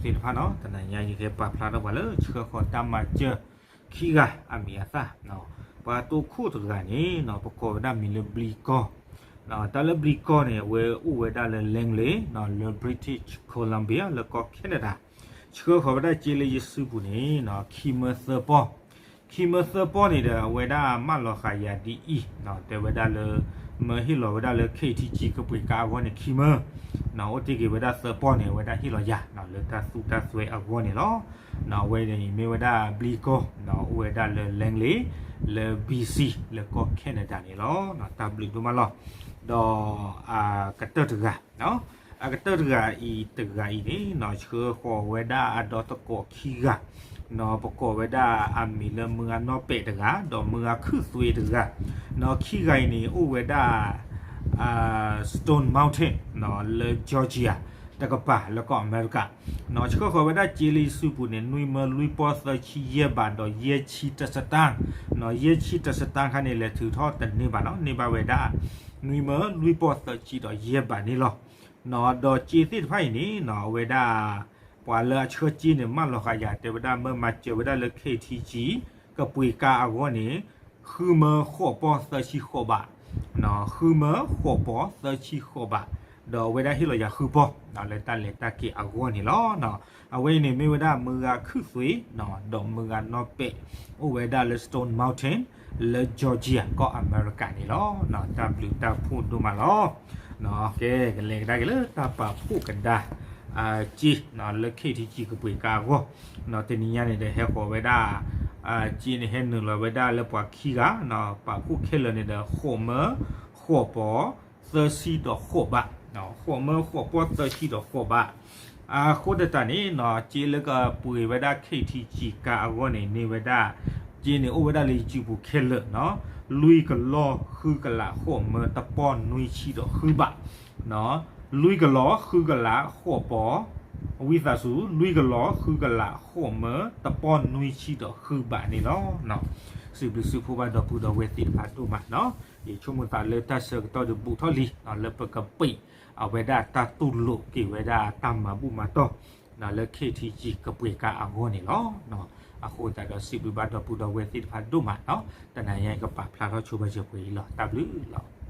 သ့ၣ်တဖၣ်နီၤ တနံၤညါယကဟဲပာ်ဖျါထီၣ်ပှၤလၢဆှၢဃီၤတၢ်မၤစၢၤခံဂၤအမံၤအသၣ်, ပှၤတိခိၣ်တဂၤန့ၣ်နီၤ ပကိးဝဲဒၣ်မံၤလၢဘျံကီၢ်, တၢ်လၢဘျံကီၢ်န့ၣ် အဝဲအိၣ်ဝဲဒၣ်လၢ Langley နီၤ လၢ British Columbia လၢကီၢ် Canada, ဆှၢဃီၤဝဲဒၣ်စ့လၢယစုပူၤန့ၣ်နီၤ ခံမၢသၢပီၢ် ခံမၢသၢပီၢ်န့ၣ်ဒီး အဝဲဒၣ်မၢလီၤဃာ်ယၤဒ်အံၤ, တဲဝဲဒၣ်လၢ မၢဟ့ၣ်လီၤဝဲဒၣ်လၢ K T G ကပှ့ၤကါအဂီၢ်န့ၣ် ခံမၢ, အိၣ်တ့ၢ်က့ၤဝဲဒၣ်သၢပီၢ်န့ၣ် အဝဲဒၣ်ဟ့ၣ်လီၤယၤ လၢတၢ်သူၣ်တၢ်စွဲအဂီၢ်န့ၣ်လီၤ. အဝဲန့ၣ်မ့ၢ်ဝဲဒၣ်ဘျံကီၢ်, အိၣ်ဝဲဒၣ်လၢ Langley လၢ B C လၢကီၢ် Canada န့ၣ်လီၤ. တၢ်ဘျုးဒိၣ်မးလီၤ. ဒီးအကတၢၢ်တဂၤ အကတၢၢ်တဂၤအံၤတဂၤအံၤန့ၣ်နီၤ ဆှၢဃီၤဝဲဒၣ်အဒီသကိးခံဂၤ, ပကိးဝဲဒၣ်အမံၤလၢမုၢ်ဂၤနီၢ်ပဲာ်တဂၤ ဒီးမုၢ်ဂၤခုၣ်သွ့တဂၤ, ခံဂၤအံၤန့ၣ် အိၣ်ဝဲဒၣ် Stone Mountain လၢ Georgia တကပၤလၢကီၢ်အမဲရကၤ, ဆှၢဃီၤဝဲဒၣ်စ့လၢယစုပူၤန့ၣ် နွံမၢလွံၢ်ပီၢ်သၢဆံယဲၢ်ဘးဒီးယဲၢ်ဆံတစတၢ်, ယဲၢ်ဆံတစတၢ်ခါန့ၣ် လဲၤထုးထီၣ်တန့ၢ်ဘၣ်နီၤ န့ၢ်ဘၣ်ဝဲဒၣ် နွံမၢလွံၢ်ပီၢ်သၢဆံဒီးယဲၢ်ဘးန့ၣ်လီၤ. ဒီးစ့သ့ၣ်တဖၣ်အံၤန့ၣ်နီၤ အဝဲဒၣ် ပှၤလၢအဆှၢစ့န့ၣ် မၢလီၤဃာ်ယၤ တဲဝဲဒၣ်မၢမၤစၢၤဝဲဒၣ်လၢ K T G ကပှ့ၤကါအဂီၢ်န့ၣ် ဃုမၢဃိးပီၢ်သၢဆံဃိးဘး, ဃုမၢဃိးပီၢ်သၢဆံဃိးဘး, ဒီးအဝဲဒၣ်ဟ့ၣ်လီၤယၤဃုပီၢ် လၢတၢ်လဲၤတၢ်က့ၤအဂီၢ်န့ၣ်လီၤ. အဝဲအံၤန့ၣ်မ့ၢ်ဝဲဒၣ်မုၢ်ဂၤခုၣ်သွ့ ဒီးမုၢ်ဂၤနီၢ်ပဲာ် အိၣ်ဝဲဒၣ်လၢ Stone Mountain လၢ Georgia ကီၢ်အမဲရကၤန့ၣ်လီၤ. တၢ်ဘျုးတၢ်ဖှိၣ်ဒိၣ်မးလီၤ. ကဲ ကလဲၤကဒါက့ၤလၢတၢ်ပာ်ဖှိၣ်ကဒါ စ့ လၢ K T G ကပှ့ၤကါအဂီၢ်, တနံၤညါန့ၣ်ဒီးဟဲဃီၤဝဲဒၣ် စ့န့ၣ် ဟဲနုာ်လီၤဝဲဒၣ်လၢပှၤခံဂၤ, ပာ်ဖှိၣ်ခဲလၢာ်န့ၣ်ဒီး ဃိးမၢဃိးပီၢ်သၢဆံဒီးဃိးဘး, ဃိးမၢဃိးပီၢ်သၢဆံဒီးဃိးဘး, အဃိသတးန့ၣ် စ့လၢကပှ့ၤဝဲဒၣ် K T G ကါအဂီၢ်န့ၣ် န့ၢ်ဝဲဒၣ် စ့န့ၣ်အိၣ်ဝဲဒၣ်လၢယစုပူၤခဲလၢာ်နီၤ, လွံၢ်ကလီၢ်ဃုကလးဃိးမၢတပီၢ်နွံဆံဒီးဃုဘး, လွံၢ်ကလီၢ်ဃုကလးဃိးပီၢ်, ဝံသးစူၤ လွံၢ်ကလီၢ်ဃုကလးဃိးမၢတပီၢ်နွံဆံဒီးဃုဘးန့ၣ်လီၤ. စံးဘျုးစံးဖှိၣ်ဘၣ်ဒီပုၢ်ဒီဝဲၢ်သ့ၣ်တဖၣ်ဒိၣ်မးနီၤ, ယဆိကမိၣ်သးလၢတၢ်ဆၢကတီၢ်ဒီးဘူးထီၣ်လံ လၢပကပ့ၤ အဝဲဒၣ်တၢ်တူၢ်လိာ်က့ၤဝဲဒၣ်တၢ်မၤဘူၣ်မၤတီၢ် လၢ K T G ကပှ့ၤကါအဂီၢ်န့ၣ်လီၤ. အဃိသတးဒီးစံးဘျုးဘၣ်ဒီပုၢ်ဒီဝဲၢ်သ့ၣ်တဖၣ်ဒိၣ်မးနီၤ, တနံၤညါအံၤကပာ်ဖျါထီၣ်ဆိဘၣ်စၢၤပှဲၤအံၤလီၤ. တၢ်ဘျုးလီၤ.